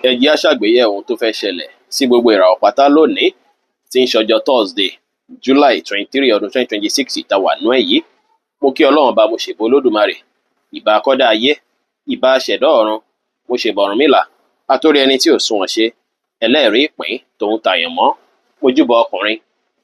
Ẹ jẹ́ á ṣàgbéyẹ̀wò ohun tó fẹ́ ṣẹlẹ̀ sí gbogbo ìràwọ̀ pátá lónìí tí ń ṣọjọ́ Thursday, July 23, ọdún 2026 tá wà nú ẹ̀ yìí. Mo kí Ọlọ́run Ọba, mo ṣèbà Olódùmarè, ìbà akọ́dá ayé, ìbà aṣẹ̀dá ọ̀run, mo ṣèbà Ọ̀rúnmìlà, atórí ẹni tí ò sunwọ̀n ṣe, ẹlẹ́rìí ìpín tòun tàyànmọ́. Mo júbà ọkùnrin,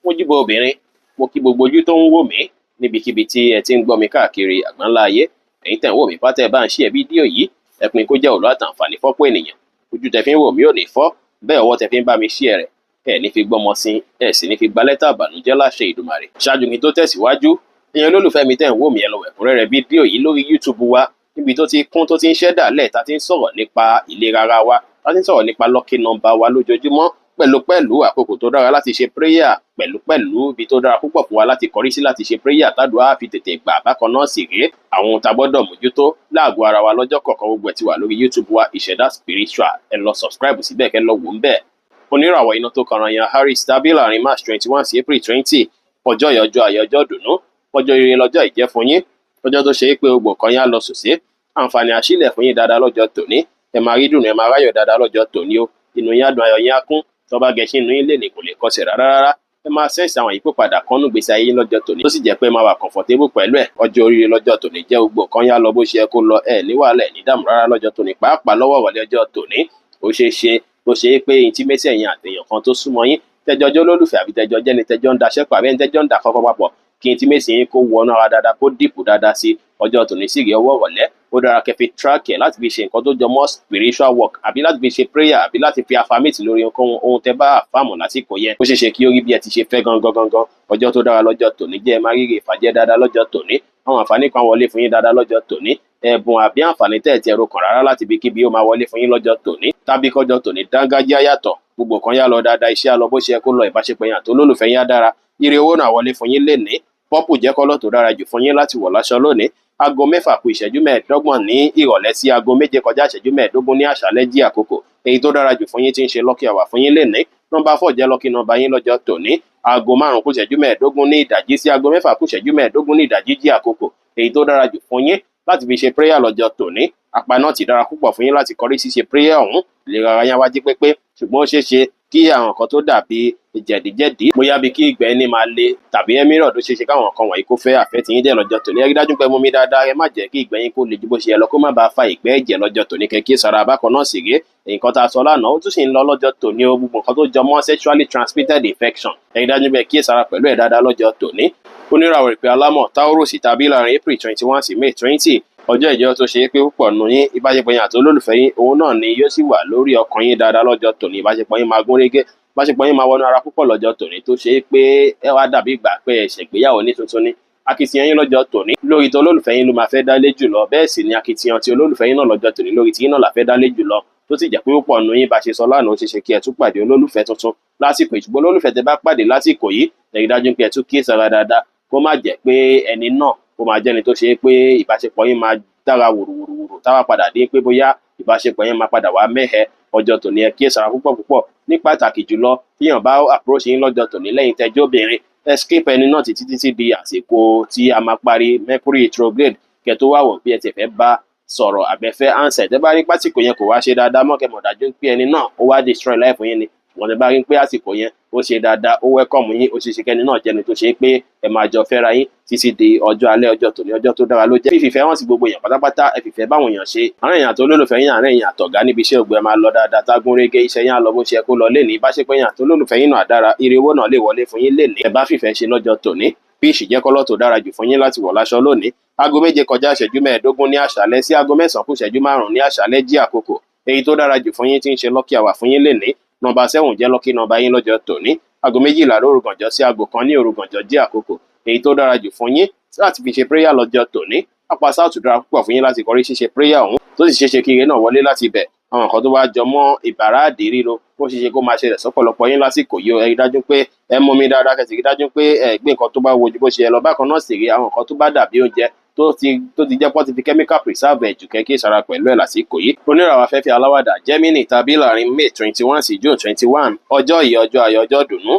mo júbà obìnrin, mo kí gbogbo ojú tó ń wò mí níbikíbi tí ẹ ti ń gbọ́ mi káàkiri àgbáńlá ayé. Ẹ̀yin tẹ̀ ń wò mí pátá, ẹ bá ń share fídíò yìí, ẹ pín kó jẹ́ òlú àtàǹfààní fọ́pọ̀ ènìyàn. Ojú tẹ fi ń wò mí ò ní fọ́, bẹ́ẹ̀ ọwọ́ tẹ fi ń bá mi share rẹ̀, ẹ ní fi gbọ́mọ sin, ẹ sì ní fi gba lẹ́tà ìbànújẹ́ láṣẹ Ìdùmarè. Ṣáájú kí n tó tẹ̀síwájú, ẹ̀yin olólùfẹ́ mi tẹ̀ ń wò mí, ẹ lọ wẹ̀kúnrẹ́rẹ́ fídíò yìí lórí YouTube wa níbi tó ti kún, tó ti ń ṣẹ́dà lẹ̀, tá ti ń sọ̀rọ̀ nípa ìlera ara wa, tá ti ń sọ̀rọ̀ nípa lucky number wa lójoojúmọ́, pẹ̀lú pẹ̀lú àkókò tó dára láti ṣe prayer, pẹ̀lú pẹ̀lú ibi tó dára púpọ̀ fún wa láti kọrí sí láti ṣe prayer tádùá fi tètè gbà. Bákan náà sì rèé, àwọn ohun tá a gbọ́dọ̀ mójútó láàgọ́ ara wa lọ́jọ́ kọ̀ọ̀kan, gbogbo ẹ̀ ti wà lórí YouTube wa, Ìṣẹ̀dá Spiritual. Ẹ lọ subscribe síbẹ̀ kẹ́ lọ wò ń bẹ̀. Oníràwọ̀ iná tó kanra yan Aries tàbí láàrin March 21 sí April 20, ọjọ́ yìí, ọjọ́ ayọ̀, ọjọ́ ìdùnnú, ọjọ́ ire lọ́jọ́ ìjẹ́ fún yín, ọjọ́ tó ṣe é pé gbogbo nǹkan yín á lọ sòsé, àǹfààní àṣìlẹ̀ fún yín dáadáa lọ́jọ́ tòní. Ẹ máa rí dùnú, ẹ máa ráyọ̀ dáadáa lọ́jọ́ tòní o. Inú yín á dùn, ayọ̀ yín á kún. Tó bá gẹṣin inú yín lè ní kò lè kọsẹ̀ rárá rárá. Ẹ máa sense àwọn ìyípòpadà kan nù gbèsè ayé yín lọ́jọ́ tòní, tó sì jẹ́ pé ẹ máa wà comfortable pẹ̀lú ẹ̀. Ọjọ́ oríire lọ́jọ́ tòní jẹ́. Gbogbo nǹkan yá lọ bó ṣe yẹ kó lọ, ẹ ní wàhálà, ẹ ní dààmú rárá lọ́jọ́ tòní. Pàápàá lọ́wọ́ ìrọ̀lẹ́ ọjọ́ tòní, ó ṣeé ṣe bó ṣe é pé intimacy ẹ̀yin àtèèyàn kan tó súnmọ́ yín, tẹjọ́ jẹ́ olólùfẹ́ àbí tẹjọ́ jẹ́ni tẹjọ́ ń daṣẹ́ pọ̀ àbí ẹni tẹjọ́ ń dà kọ́kọ́ papọ̀, kí intimacy yín kó wọnú ara dáadáa, kó deep dáadáa sí. Ọjọ́ tòní sì rí, ọwọ́ ìrọ̀lẹ́, ó dára kẹ́ fi track ẹ̀ láti fi ṣe nǹkan tó jọ mọ́ spiritual work, àbí láti fi ṣe prayer, àbí láti fi affirmate lórí ohun tẹ́ bá affirm lásìkò yẹn. Ó ṣeé ṣe kí ó rí bí ẹ ti ṣe fẹ́ gangan gangan. Ọjọ́ tó dára lọ́jọ́ tòní jẹ́. Ẹ máa ríre ìfàjẹ́ dáadáa lọ́jọ́ tòní. Àwọn àǹfààní kan wọlé fún yín dáadáa lọ́jọ́ tòní. Ẹ̀bùn àbí àǹfààní tẹ̀ tí ẹ̀rọ kàn rárá láti ibikíbi, ó máa wọlé fún yín lọ́jọ́ tòní. Tàbí kọjọ́ tòní dángájíá yàtọ̀, gbogbo nǹkan yá lọ dáadáa, iṣẹ́ á lọ bó ṣe yẹ kó lọ, ìbáṣepọ̀ yín àti olólùfẹ́ yín á dára. Ire owó náà wọlé fún yín lénìí. Purple jẹ́ colour tó dára jù fún yín láti wọ̀ láṣọ lónìí. Aago 5:45 ní ìrọ̀lẹ́ sí aago 6:45 ní àṣálẹ́ jí àkókò èyí tó dára jù fún yín tí ń ṣe lucky hour fún yín lénìí. Nọ́mbà 4 jẹ́ lucky number yín lọ́jọ́ tòní. Aago 4:45 ní ìdajì sí aago 5:45 ní ìdajì jí àkókò èyí tó dára jù fún yín láti fi ṣe prayer lọ́jọ́ tòní. Apá náà ti dára púpọ̀ fún yín láti kọrí sí ṣe prayer ọ̀hún. Ìlera ara yín á wá jí pépé, ṣùgbọ́n ó ṣeé ṣe kí àwọn nǹkan tó dàbí jẹ̀díjẹ̀dí, bóyá bí kí ìgbẹ́ ní máa le tàbí hemorrhoid, ó ṣeé ṣe káwọn nǹkan wọ̀nyí kó fẹ́ affect yín díẹ̀ lọ́jọ́ tòní. Ẹ rí dájú pé mú mi dáadáa, ẹ má jẹ́ kí ìgbẹ́ yín kó le ju bó ṣe yẹ lọ, kó má bàa fa ìgbẹ́ ẹ̀jẹ̀ lọ́jọ́ tòní, kẹ́ kí sara. Bákan náà sì rèé, nǹkan tá a sọ lánàá, ó tún sì ń lọ lọ́jọ́ tòní o. Gbogbo nǹkan tó jọ mọ́ sexually transmitted infection, ẹ rí dájú pé kíyèsára pẹ̀lú ẹ̀ dáadáa lọ́jọ́ tòní. Oníràwọ̀ ìpè alámọ̀ Taurus tàbí láàrin April 21 sí May 20, ọjọ́ ìjọ tó ṣe é pé púpọ̀ nù yín, ìbáṣepọ̀ yín àti olólùfẹ́ yín, òun náà ni yóò sì wà lórí ọkàn yín dáadáa lọ́jọ́ tòní. Ìbáṣepọ̀ yín máa gún régé, ìbáṣepọ̀ yín máa wọnú ara púpọ̀ lọ́jọ́ tòní, tó ṣe é pé ẹ wá dàbí ìgbà pé ẹ ṣègbéyàwó ní tuntun ni. Akitiyan yín lọ́jọ́ tòní lórí tí olólùfẹ́ yín ló máa fẹ́ dálé jùlọ. Bẹ́ẹ̀ sì ni akitiyan tí olólùfẹ́ yín náà lọ́jọ́ tòní lórí tí yín náà là fẹ́ dálé jùlọ, tó sì jẹ́ pé púpọ̀ nù yín, bá ṣe sọ lánàá, ó ṣeé ṣe kí ẹ tún pàdé olólùfẹ́ tuntun lásìkò. Ìṣùgbọ́n olólùfẹ́ tẹ bá pàdé lásìkò yìí, ẹ rí dájú pé ẹ tún kíyèsára dáadáa, kó má jẹ́ pé ẹni náà kó máa jẹ́ni tó ṣe é pé ìbáṣepọ̀ yín máa dára wòròwòrò, táwa padà dé pé bóyá ìbáṣepọ̀ yín máa padà wá mẹ́hẹ. Ọjọ́ tòní, ẹ kíyèsára púpọ̀ púpọ̀, ní pàtàkì jùlọ tíyàn bá approach yín lọ́jọ́ tòní lẹ́yìn tẹ́jọ́ obìnrin, ẹ skip ẹni náà títí títí di àsìkò tí a máa parí Mercury retrograde, kẹ́ tó wá wò bí ẹ ti fẹ́ bá sọ̀rọ̀ àbẹ́fẹ́ answer. Tẹ́ bá rí pásìkò yẹn kò wá ṣe dáadáa mọ́, kẹ́ mọ̀ dájú pé ẹni náà ó wá destroy life yín ni. Wọ́n tẹ́ bá rí pé àsìkò yẹn ó ṣe dáadáa, ó welcome yín, ó ṣe ṣe kẹ́ni náà jẹ́ni tó ṣe pé ẹ máa jọ fẹ́ra yín títí di ọjọ́ alẹ́. Ọjọ́ tòní, ọjọ́ tó dára ló jẹ́. Fífìfẹ́ hàn sí gbogbo èèyàn pátápátá, ẹ fìfẹ́ báwọn èèyàn ṣe, àárín èèyàn àti olólùfẹ́ yín, àárín èèyàn àtọ̀gá níbi iṣẹ́, ògbẹ́ máa lọ dáadáa, tágún régé, iṣẹ́ yín á lọ bó ṣe yẹ kó lọ lénìí. Ìbáṣepọ̀ yín àti olólùfẹ́ yín náà dára, ire owó náà lè wọlé fún yín lénìí, ẹ bá fìfẹ́ ṣe lọ́jọ́ tòní. Peach jẹ́ colour tó dára jù fún yín láti wọ̀ láṣọ lónìí. Aago 6:45 ní àṣálẹ́ sí aago 9:45 ní àṣálẹ́ jí àkókò èyí tó dára jù fún yín tí ń ṣe lucky hour fún yín lénìí. Nọ́mbà 7 jẹ́ lucky number yín lọ́jọ́ tòní. Aago 12 lóru gànjọ́ sí aago 1 ní òru gànjọ́ jí àkókò èyí tó dára jù fún yín láti fi ṣe prayer lọ́jọ́ tòní. Apá south dára púpọ̀ fún yín láti kọrí ṣíṣe prayer ọ̀hún, tó sì ṣeéṣe kí ire náà wọlé láti ibẹ̀. Àwọn nǹkan tó bá jọ mọ́ ìbàrá àdì ríro, ó ṣeéṣe kó máa ṣẹlẹ̀ sọ́pọ̀lọpọ̀ yín lásìkò yìí. Ẹ rí dájú pé ẹ mú mi dáadáa, kẹ́ sì rí dájú pé ẹ gbé nǹkan tó bá wojú bó ṣe yẹ lọ. Bákan náà sì rí, àwọn nǹkan tó bá dàbí oúnjẹ tó ti jẹ́ pọ́ ti fi chemical preserve ẹ̀ jù, kẹ́ kí ìsara pẹ̀lú ẹ̀ lásìkò yìí. Oníràwọ̀ afẹ́fẹ́ aláwàdà Gemini tàbí láàrin May 21 sí June 21, ọjọ́ yìí, ọjọ́ ayọ̀, ọjọ́ dùnú,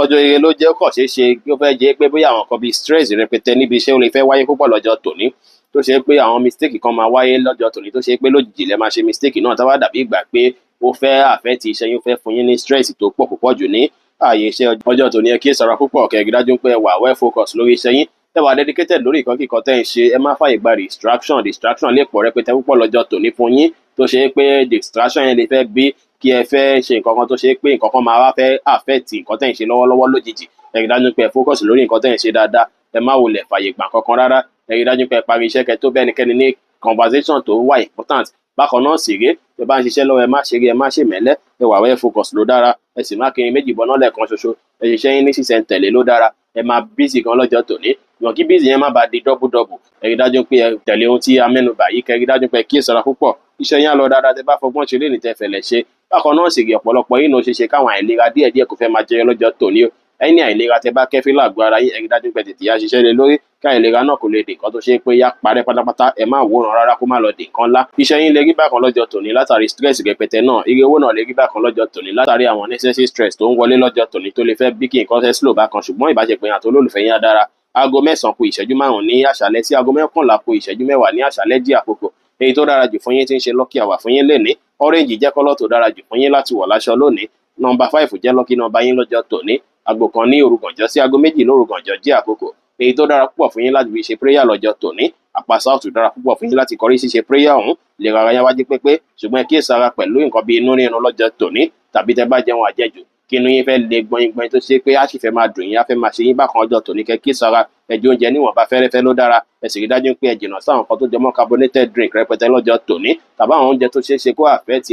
ọjọ́ ire ló jẹ́. Kọ̀ ṣeé ṣe kí ó fẹ́ jẹ́ pé bóyá àwọn nǹkan bíi stress rẹpẹtẹ níbi iṣẹ́ ó lè fẹ́ wáyé púpọ̀ lọ́jọ́ tòní, tó ṣe pé àwọn mistake kan máa wáyé lọ́jọ́ tòní, tó ṣe pé lójijì lẹ máa ṣe mistake náà, tá wá dàbí ìgbà pé Ó fẹ́ affect iṣẹ́ yín, ó fẹ́ fún yín ní stress tó pọ̀ púpọ̀ jù ní ààyè iṣẹ́ ọjọ́ tòní. Ẹ kíyèsára púpọ̀, kẹ́ ẹ rí dájú pé ẹ wà well focus lórí iṣẹ́ yín, ẹ wà dedicated lórí nǹkan kíkan tẹ́ ń ṣe. Ẹ má fàyè gba distraction. Distraction lè pọ̀ rẹpẹtẹ púpọ̀ lọ́jọ́ tòní fún yín, tó ṣe é pé distraction yẹn lè fẹ́ bí kí ẹ fẹ́ ṣe nǹkan kan tó ṣe é pé nǹkan kan máa wá fẹ́ affect nǹkan tẹ́ ń ṣe lọ́wọ́lọ́wọ́ lójijì. Ẹ rí dájú pé ẹ focus lórí nǹkan tẹ́ ń ṣe dáadáa. Ẹ má wulẹ̀ fàyè gbà kankan rárá. Ẹ rí dájú pé ẹ parí iṣẹ́ kẹ́ tó bẹ́ẹ̀ ẹnikẹ́ni ní conversation tó wà important. Bákan náà sì rèé, ẹ bá ń ṣiṣẹ́ lọ́wọ́, ẹ má ṣeré, ẹ má ṣe mẹ́lẹ́. Ẹ wà well focus ló dára. Ẹ sì má kiri méjì bọ́ná lẹ́ẹ̀kan ṣoṣo. Ẹ ṣiṣẹ́ yín ní sísẹ̀ntẹ̀lé ló dára. Ẹ máa busy gan lọ́jọ́ tòní, ìwọ̀n kí busy yẹn má bàa di double double. Ẹ rí dájú pé ẹ tẹ̀lé ohun tí a mẹ́nubà yìí, kẹ́ rí dájú pé ẹ kíyèsára púpọ̀. Iṣẹ́ yín á lọ dáadáa tẹ́ bá fọgbọ́n ṣe lénìí, tẹ́ fẹ̀lẹ̀ ṣe. Bákan náà sì rí, ọ̀pọ̀lọpọ̀ yín ló ṣe ṣe káwọn àìlera díẹ̀díẹ̀ kò fẹ́ máa jẹyọ lọ́jọ́ tòní o. Ẹni àìlera tẹ́ bá kẹ́fín lágọ̀ọ́ ara yín, ẹ rí dájú pé tètè yá ṣiṣẹ́ lé lórí, kí àìlera náà kò lè dì nǹkan tó ṣe é pé yá parẹ́ pátápátá. Ẹ má wòran rárá kó má lọ dì nǹkan ńlá. Iṣẹ́ yín lè rí bákan lọ́jọ́ tòní látàrí stress rẹpẹtẹ náà. Ire owó náà lè rí bákan lọ́jọ́ tòní látàrí àwọn unnecessary stress tó ń wọlé lọ́jọ́ tòní, tó lè fẹ́ bí kí nǹkan fẹ́ slow bákan, ṣùgbọ́n ìbáṣepọ̀ yẹn àti olólùfẹ́ yín á dára. Aago 9:45 ní àṣálẹ́ sí aago 10:50 ní àṣálẹ́ jí àkókò èyí tó dára jù fún yín, tí ń ṣe lucky hour fún yín lénìí. Orange jẹ́ colour tó dára jù fún yín láti wọ̀ láṣọ lónìí. Nọ́mbà 5 jẹ́ lucky number yín lọ́jọ́ tòní. Aago 1 ní òru gànjọ́ sí aago 2 lóru gànjọ́ jẹ́ àkókò èyí tó dára púpọ̀ fún yín láti fi ṣe prayer lọ́jọ́ tòní. Apá south dára púpọ̀ fún yín láti kọrí ṣíṣe prayer ọ̀hún. Lè rárá yẹn wájú pépé, ṣùgbọ́n ẹ kíyèsára pẹ̀lú nǹkan bíi inú rírun lọ́jọ́ tòní, tàbí tẹ bá jẹun àjẹjù, kí inú yín fẹ́ le gbọ̀ngbọ̀n, tó ṣe pé á sì fẹ́ máa dùn yín, á fẹ́ máa ṣe yín bákan ọjọ́ tòní. Kẹ́ kíyèsára, ẹ jẹ oúnjẹ níwọ̀nba fẹ́rẹ́fẹ́ ló dára. Ẹ sì rí dájú pé ẹ jìnnà sáwọn nǹkan tó jọmọ́ carbonated drink rẹpẹtẹ lọ́jọ́ tòní, tàbí àwọn oúnjẹ tó ṣeé ṣe kó affect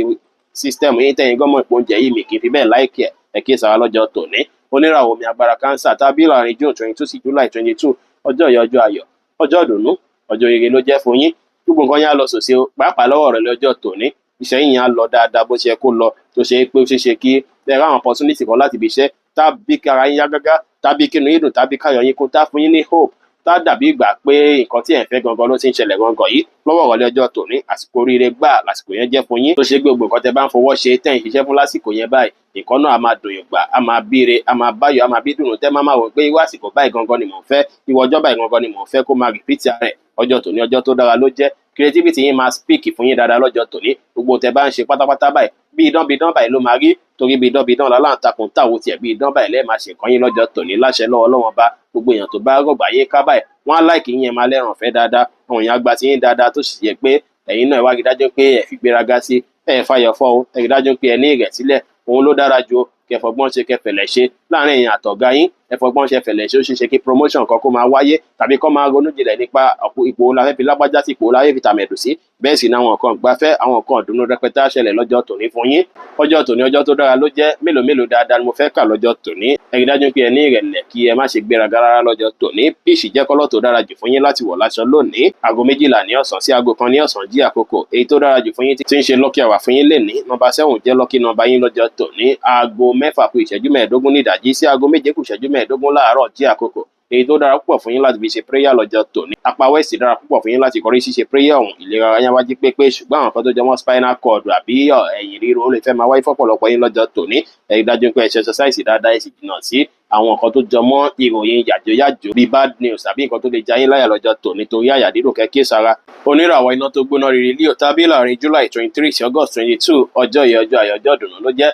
system yín, tẹ̀yin gọ́mọ̀ ìpò oúnjẹ yìí mi kì í fi bẹ́ẹ̀ like ẹ̀. Ẹ kíyèsára lọ́jọ́ tòní. Oníràwọ̀ omi agbára Cancer tàbí láàrin June 22 sí July 22, ọjọ́ ìyá, ọjọ́ ayọ̀, ọjọ́ ìdùnnú, ọjọ́ ire ló jẹ́ fún yín. Gbogbo nǹkan yẹn á lọ sòsè o, pàápàá lọ́wọ́ rẹ̀ lọ́jọ́ tòní. Iṣẹ́ yín á lọ dáadáa bó ṣe yẹ kó lọ, tó ṣe é pé ó ṣeé ṣe kí ẹ ráwọn opportunity kan láti ibi iṣẹ́, tàbí kí ara yín yá gágá, tàbí kí inú yín dùn, tàbí káyọ̀ yín kún, tá fún yín ní hope, tá dàbí ìgbà pé nǹkan tí ẹ̀ ń fẹ́ gangan ló ti ń ṣẹlẹ̀ gangan yìí lọ́wọ́ ìrọ̀lẹ́ ọjọ́ tòní. Àsìkò oríire gbà lásìkò yẹn jẹ́ fún yín, tó ṣe gbogbo nǹkan tẹ́ bá ń fọwọ́ ṣe, tẹ́ ń ṣiṣẹ́ fún lásìkò yẹn báyìí, nǹkan náà á máa dùn yín gbà, á máa bíire, á máa báyọ̀, á máa bí dùnú, tẹ́ máa wò pé irú àsìkò báyìí gangan ni mò ń fẹ́, irú ọjọ́ báyìí gangan ni mò ń fẹ́ kó máa repeat ara ẹ̀. Ọjọ́ tòní, ọjọ́ tó dára ló jẹ́. Creativity yín máa speak fún yín dáadáa lọ́jọ́ tòní. Gbogbo tẹ́ bá ń ṣe pátápátá báyìí, bí idán bí idán báyìí ló máa rí, torí bí idán bí idán láláǹtakùn táwo tiẹ̀, bí idán báyìí lẹ́ẹ̀ máa ṣe nǹkan yín lọ́jọ́ tòní láṣẹ lọ́wọ́ Ọlọ́run. Bá gbogbo èèyàn tó bá rọ̀gbà yín ká báyìí, wọ́n á like yín, ẹ máa lẹ́ràn fẹ́ dáadáa, àwọn èèyàn á gba ti yín dáadáa, tó sì yẹ pé ẹ̀yin náà wá rí dájú pé ẹ fi gbéraga sí ẹ fàyọ̀ fọ́ o. Ẹ rí dájú pé ẹ ní ìrẹ̀sílẹ̀, òun ló dára ju. Kẹfọgbọ́n ṣe, kẹfẹ̀lẹ̀ ṣe láàrin ẹ̀yin àtọ̀gá yín. Ẹ fọgbọ́n ṣe, fẹ̀lẹ̀ ṣe. Ó ṣeé ṣe kí promotion kan kó máa wáyé, tàbí kó máa ronú jinlẹ̀ nípa ipò la fẹ́ fi lágbájá sí, ipò la fẹ́ fi tàmẹ̀dù sí. Bẹ́ẹ̀ sì ni àwọn nǹkan gbafẹ́, àwọn nǹkan ìdùnnú rẹpẹtẹ á ṣẹlẹ̀ lọ́jọ́ tòní fún yín. Ọjọ́ tòní, ọjọ́ tó dára ló jẹ́. Mélòó mélòó dáadáa ni mo fẹ́ kà lọ́jọ́ tòní? Ẹ rí dájú pé ẹ ní ìrẹ̀lẹ̀, kí ẹ má ṣe gbéraga rárá lọ́jọ́ tòní. Peach jẹ́ colour tó dára jù fún yín láti wọ̀ láṣọ lónìí. Aago 12 ní ọ̀sán sí aago 1 ní ọ̀sán jí àkókò èyí tó dára jù fún yín, tí ń ṣe lucky hour fún yín lénìí. Nọ́mbà 7 jẹ́ lucky number yín lọ́jọ́ tòní. Aago 6:45 ní ìdájí sí aago 6:45 láàárọ̀ jí àkókò èyí tó dára púpọ̀ fún yín láti fi ṣe prayer lọ́jọ́ tòní. Apá west dára púpọ̀ fún yín láti kọrí ṣíṣe prayer ọ̀hún. Ìlera ara yín wájú pépé, ṣùgbọ́n àwọn kan tó jọmọ́ spinal cord àbí ẹ̀yìn ríro, ó lè fẹ́ máa wáyé fọ́pọ̀lọpọ̀ yín lọ́jọ́ tòní. Ẹ rí dájú pé ẹ ṣe exercise dáadáa, ẹ sì jìnnà sí àwọn nǹkan tó jọmọ́ ìròyìn yàjóyàjó bíi bad news tàbí nǹkan tó lè já yín láyà lọ́jọ́ tòní, torí àyà dídùn kẹ́kẹ́ sára. Oníràwọ̀ iná tó gbóná riri Leo tàbí láàrin July 23 sí August 22, ọjọ́ yìí, ọjọ́ ayọ̀, ọjọ́ ìdùnnú ló jẹ́,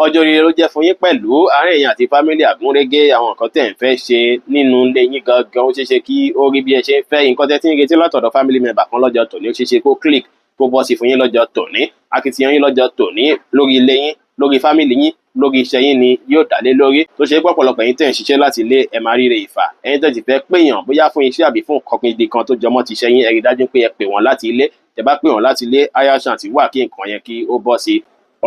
ọjọ́ oríire ló jẹ́ fún yín pẹ̀lú. Àárín ẹ̀yin àti family àgúnrégé, àwọn nǹkan tẹ̀ ń fẹ́ ṣe nínú ilé yín gangan, ó ṣeé ṣe kí ó rí bí ẹ ṣe ń fẹ́. Nǹkan tẹ́ tí ń retí látọ̀dọ̀ family member kan lọ́jọ́ tòní, ó ṣeé ṣe kó click, kó bọ́ sí fún yín lọ́jọ́ tòní. Akitiyan yín lọ́jọ́ tòní lórí ilé yín, lórí family yín, lórí iṣẹ́ yín ni yóò dá lé lórí, tó ṣe pọ̀pọ̀lọpọ̀ ẹ̀yin tẹ̀ ń ṣiṣẹ́ láti ilé, ẹ máa ríre ìfà. Ẹ̀yin tẹ̀ sì fẹ́ péyàn bóyá fún iṣẹ́ àbí fún nǹkan gidi kan tó jọmọ́ ti iṣẹ́ yín, ẹ rí dájú pé ẹ pè wọ́n láti ilé. Tẹ́ bá pè wọ́n láti ilé, higher chance wà kí nǹkan yẹn kí ó bọ́ sí.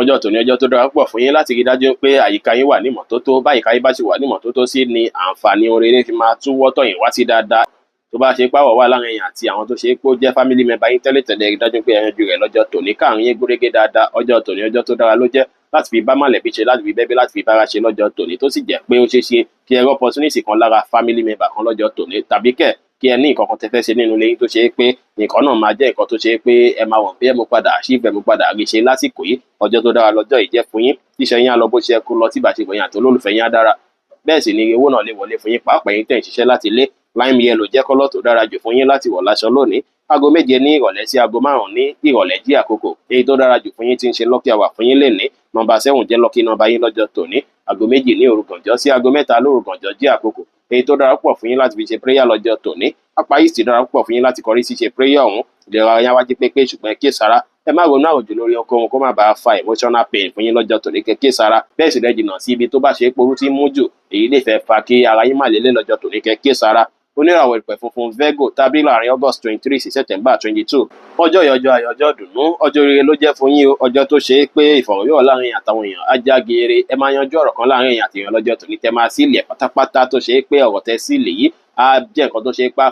Ọjọ́ tòní, ọjọ́ tó dára púpọ̀ fún yín láti rí dájú pé àyíká yín wà ní ìmọ́tótó. Báyìíká yín bá ṣe wà ní ìmọ́tótó sí ni àǹfààní oore fi máa tún wọ́tọ̀ yín wá sí dáadáa. Tó bá ṣe páwọ̀ wà láàrin ẹ̀yin àti àwọn tó ṣe é pé ó jẹ́ family member yín tẹ́lẹ̀tẹ́lẹ̀, rí dájú pé ẹ yanjú rẹ̀ lọ́jọ́ tòní, káàrin yín gúnrégé dáadáa. Ọjọ́ tòní, ọjọ́ tó dára ló jẹ́ láti fi bá mọ̀lẹ́bí ṣe, láti fi bẹ́bí, láti fi bára ṣe lọ́jọ́ tòní, tó sì jẹ́ pé ó ṣeé ṣe kí ẹ rí opportunity kan lára family member kan lọ́jọ́ tòní, tàbí kẹ̀ kí ẹ ní nǹkan kan tẹ́ fẹ́ ṣe nínú ilé yín, tó ṣe é pé nǹkan náà máa jẹ́ nǹkan tó ṣe é pé ẹ máa wọ̀ bí ẹ mú padà achieve, ẹ mú padà rí ṣe lásìkò yìí. Ọjọ́ tó dára lọ́jọ́ yìí jẹ́ fún yín. Tíṣẹ́ yín á lọ bó ṣe yẹ kó lọ, tí ìbáṣepọ̀ yín àti olólùfẹ́ yín á dára. Bẹ́ẹ̀ sì ni owó náà lè wọlé fún yín, pàápàá ẹ̀yin tẹ̀ ń ṣiṣẹ́ láti ilé. Lime yellow jẹ́ colour tó dára jù fún yín láti wọ̀ láṣọ lónìí. Aago 7 ní ìrọ̀lẹ́ sí aago 5 ní ìrọ̀lẹ́ jí àkókò èyí tó dára jù fún yín tí ń ṣe lucky hour fún yín lénìí. Nọ́mbà 7 jẹ́ lucky number yín lọ́jọ́ tòní. Aago 2 ní òru gànjọ́ sí aago 3 lóru gànjọ́ jí àkókò èyí tó dára púpọ̀ fún yín láti fi ṣe prayer lọ́jọ́ tòní. Apá east dára púpọ̀ fún yín láti kọrí sí ṣe prayer ọ̀hún. Ìlera yín á wá jí pépé, ṣùgbọ́n ẹ kíyèsára, ẹ má ronú àròjù lórí ohunkóhun kó má bàa fa emotional pain fún yín lọ́jọ́ tòní. Kẹ́ kíyèsára, bẹ́ẹ̀ sì rẹ jìnnà sí ibi tó bá ṣe é porú tí ń mú jù. Èyí lè fẹ́ fa kí ara yín má lélẹ̀ lọ́jọ́ tòní. Kẹ́ kíyèsára. Oníràwọ̀ ìpẹ̀ funfun Virgo tàbí láàrin August 23 sí September 22. Ọjọ́ yìí, ọjọ́ ayọ̀, ọjọ́ ìdùnnú, ọjọ́ rere ló jẹ́ fún yín o. Ọjọ́ tó ṣe é pé ìfọ̀rọ̀wérọ̀ láàrin àtàwọn èèyàn á já geere. Ẹ máa yanjú ọ̀rọ̀ kan láàrin èèyàn àti èèyàn lọ́jọ́ tòní, tẹ máa sílẹ̀ pátápátá, tó ṣe é pé ọ̀rọ̀ tẹ sílẹ̀ yìí á jẹ́ nǹkan tó ṣe é pé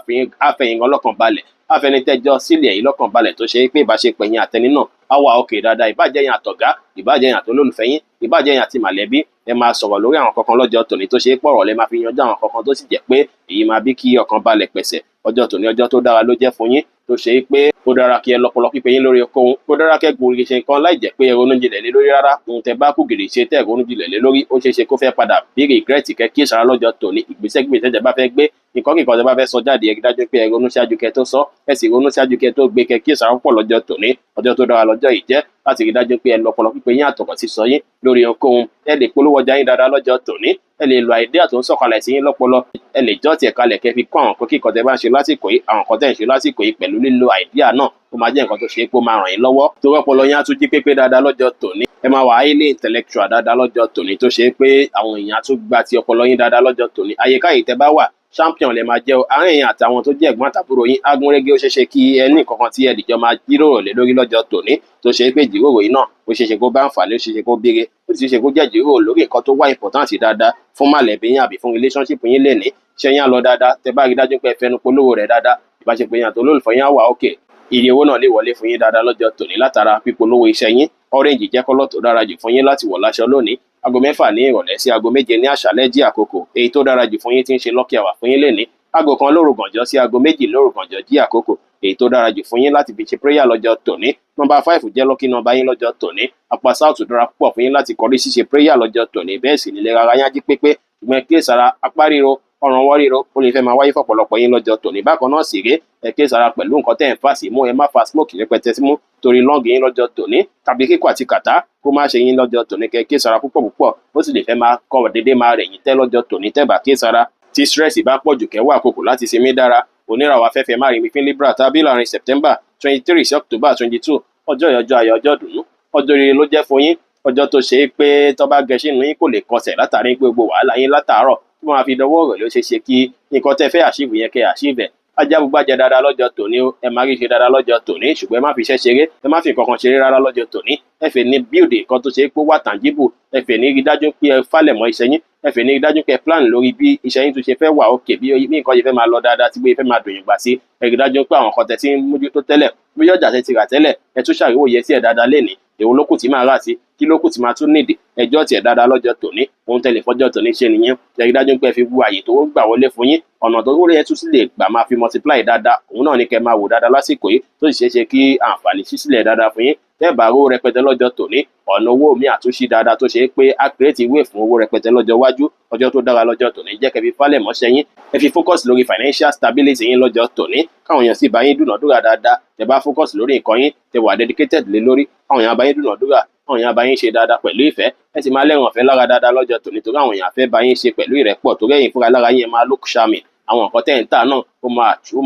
á fẹ̀yìn gan lọ́kàn balẹ̀, á fẹni tẹ́jọ́ sílẹ̀ yìí lọ́kàn balẹ̀, tó ṣe é pé ìbáṣepọ̀ yín àtẹni náà á wà òkè dáadáa. Ìbàjẹ́ yín àtọ̀gá, ìbàjẹ́ yín àtolólùfẹ́ yín, ìbàjẹ́ yín àti màlẹ́bí, ẹ máa sọ̀rọ̀ lórí àwọn kankan lọ́jọ́ tòní tó ṣe é pọ̀rọ̀ lẹ máa fi yanjú àwọn kankan, tó sì jẹ́ pé èyí máa bí kí ọkàn balẹ̀ pẹ̀sẹ̀. Ọjọ́ tòní, ọjọ́ tó dára ló jẹ́ fún yín, tó ṣe é pé ó dára kí ẹ lọ́pọlọ pípé yín lórí ohunkóhun. Ó dára kẹ́ gbòòrò ṣe nǹkan láì jẹ́ pé ẹ ronú jinlẹ̀ lé lórí rárá. Ohun tẹ́ bá kú gìrì ṣe tẹ́ ẹ ronú jinlẹ̀ lé lórí, ó ṣeé ṣe kó fẹ́ padà bí regret. Kẹ́ kí ìṣara lọ́jọ́ tòní. Ìgbésẹ̀ gbèsè tẹ́ bá fẹ́ gbé, nǹkan kíkan tẹ́ bá fẹ́ sọ jáde, ẹ dájú pé ẹ ronú ṣáájú kẹ́ tó sọ, ẹ sì ronú ṣáájú kẹ́ tó gbé. Kẹ́ kí ìṣara púpọ̀ lọ́jọ́ tòní. Ọjọ́ tó dára lọ́jọ́ yìí jẹ́ láti rí dájú pé ẹ lọ́pọlọ pípé yín àtọ̀kọ̀ sísọ yín lórí ohunkóhun. Ẹ lè polówó ọjà yín dáadáa lọ́jọ́ tòní. Ẹ lè lo idea tó ń sọ̀kalẹ̀ sí yín lọ́pọlọ. Ẹ lè jọ́ tiẹ̀ kalẹ̀ kẹ́ fi kọ́ àwọn nǹkan kíkan tẹ́ bá ń ṣe lásìkò yìí, àwọn nǹkan tẹ́ ń ṣe lásìkò yìí. Pẹ̀lú lílo idea náà, ó máa jẹ́ nǹkan tó ṣe é pé ó máa ràn yín lọ́wọ́, torí ọpọlọ yín á tún jí pépé dáadáa lọ́jọ́ tòní. Ẹ máa wà highly intellectual dáadáa lọ́jọ́ tòní, tó ṣe é pé àwọn èèyàn á tún gba ti ọpọlọ yín dáadáa lọ́jọ́ tòní. Àyíká yìí tẹ́ bá wà, champion lẹ máa jẹ́ o. Àárín ẹ̀yin àtàwọn tó jẹ́ ẹ̀gbọ́n àtàbúrò yín agúnrégé. Ó ṣeéṣe kí ẹ ní nǹkan kan tí ẹ dìjọ máa jíròrò lé lórí lọ́jọ́ tòní, tó ṣe é pé ìjíròrò yìí náà, ó ṣeéṣe kó bá àǹfààní, ó ṣeéṣe kó béèrè, ó sì ṣeéṣe kó jẹ́ ìjíròrò lórí nǹkan tó wá important dáadáa fún mọ̀lẹ́bí yín àbí fún relationship yín lénìí. Ṣé yín á lọ dáadáa tẹ bá rí dájú pé ẹ fẹnu polówó rẹ̀ dáadáa. Ìbáṣepọ̀ yín àti olólùfẹ́ yín á wà òkè. Iye owó náà lè wọlé fún yín dáadáa lọ́jọ́ tòní látara pípolówó iṣẹ́ yín. Orange jẹ́ colour tó dára jù fún yín láti wọ̀ láṣọ lónìí. Aago 6 ní ìrọ̀lẹ́ sí aago 7 ní àṣálẹ́ jí àkókò èyí tó dára jù fún yín tí ń ṣe lucky hour fún yín lénìí. Aago 1 lóru gànjọ́ sí aago 2 lóru gànjọ́ jí àkókò èyí tó dára jù fún yín láti fi ṣe prayer lọ́jọ́ tòní. Nọ́mbà 5 jẹ́ lucky number yín lọ́jọ́ tòní. Apá south dára púpọ̀ fún yín láti kọrí ṣíṣe prayer lọ́jọ́ tòní. Bẹ́ẹ̀ sì nílẹ̀ rárá yín á jí pépé, ṣùgbọ́n ẹ kíyèsára, apá ríro, ọrùn ọwọ́ ríro, ó lè fẹ́ máa wáyé fọ̀pọ̀lọpọ̀ yín lọ́jọ́ tòní. Bákan náà sì rèé, ẹ kíyèsára pẹ̀lú nǹkan tẹ́ ẹ̀ ń fà sí mú. Ẹ má fa smoke rẹpẹtẹ símú torí lung yín lọ́jọ́ tòní, tàbí kíkọ́ àti kàtá kó má ṣe yín lọ́jọ́ tòní. Kẹ́ kíyèsára púpọ̀ púpọ̀. Ó sì lè fẹ́ máa kọ́ déédéé máa rẹ̀ yín tẹ́ lọ́jọ́ tòní tẹ́ bá kíyèsára. Tí stress bá pọ̀ jù, kẹ́ wá àkókò láti sinmi dára. Oníràwọ̀ afẹ́fẹ́ márìnmí fín Libra tàbí láàrin September 23 sí October 22. Ọjọ́ ìyọjọ́ ayọ̀, ọjọ́ ìdùnnú, ọjọ́ rere ló jẹ́ fún yín. Ọjọ́ tó ṣe é pé tó bá gẹṣin yín kò lè kọsẹ̀ látàrí pé gbogbo wàhálà yín látàárọ̀ tó máa fi dọwọ́ rẹ̀ ló ṣe ṣe kí nǹkan tẹ́ fẹ́ achieve yẹn, kẹ́ achieve ẹ̀. Ajá gbogbo àjẹ dáadáa lọ́jọ́ tòní o. Ẹ máa rí ṣe dáadáa lọ́jọ́ tòní, ṣùgbọ́n ẹ má fi iṣẹ́ ṣeré, ẹ má fi nǹkan kan ṣeré rárá lọ́jọ́ tòní. Ẹ fẹ́ ní build nǹkan tó ṣe é pé wà tangible. Ẹ fẹ́ ní rí dájú pé ẹ falẹ̀ mọ́ iṣẹ́ yín. Ẹ fẹ́ ní rí dájú pé ẹ plan lórí bí iṣẹ́ yín tún ṣe fẹ́ wà òkè, bí nǹkan ṣe fẹ́ máa lọ dáadáa, tí bóyá fẹ́ máa dùn yín gbà sí. Ẹ rí dájú pé àwọn nǹkan tẹ́ ti ń mójútó tẹ́lẹ̀, bí ọjà tẹ́ ti rà tẹ́lẹ̀, ẹ tún ṣàríwòye sí ẹ̀ dáadáa lénìí. Èwo ló kù tí máa rà sí? Kí ló kù tí máa tún nídìí? Ẹjọ́ tiẹ̀ dáadáa lọ́jọ́ tòní. Ohun tẹ́lẹ̀ fọjọ́ tòní ṣe nìyẹn. Ẹ rí dájú pé ẹ fi wo àyè tó gbà wọlé fún yín, ọ̀nà tó wọlé yẹn tún sì lè gbà máa fi multiply dáadáa. Òun náà ní kẹ́ máa wò dáadáa lásìkò yìí, tó sì ṣeé ṣe kí àǹfààní ṣí sílẹ̀ dáadáa fún yín. Tẹ́ bá rówó rẹpẹtẹ lọ́jọ́ tòní, ọ̀nà owó mi àtúnṣe dáadáa tó ṣe é pé á create way fún owó rẹpẹtẹ lọ́jọ́ iwájú. Ọjọ́ tó dára lọ́jọ́ tòní jẹ́ kẹ́ fi falẹ̀ mọ́ṣẹ́ yín. Ẹ fi focus lórí financial stability yín lọ́jọ́ tòní, káwọn èèyàn sì bá yín dúnàdúrà dáadáa. Tẹ́ bá focus lórí nǹkan yín, tẹ́ wà dedicated lé lórí, àwọn èèyàn bá yín dúnàdúrà, àwọn èèyàn bá yín ṣe dáadáa pẹ̀lú ìfẹ́. Ẹ sì máa lẹ́rùn ọ̀fẹ́ lára dáadáa lọ́jọ́ tòní, torí àwọn èèyàn fẹ́ bá yín ṣe pẹ̀lú ìrẹ́pọ̀, torí ẹ̀yin fúnra lára yín ẹ máa look charming. Àwọn nǹkan tẹ́ ń tà náà, ó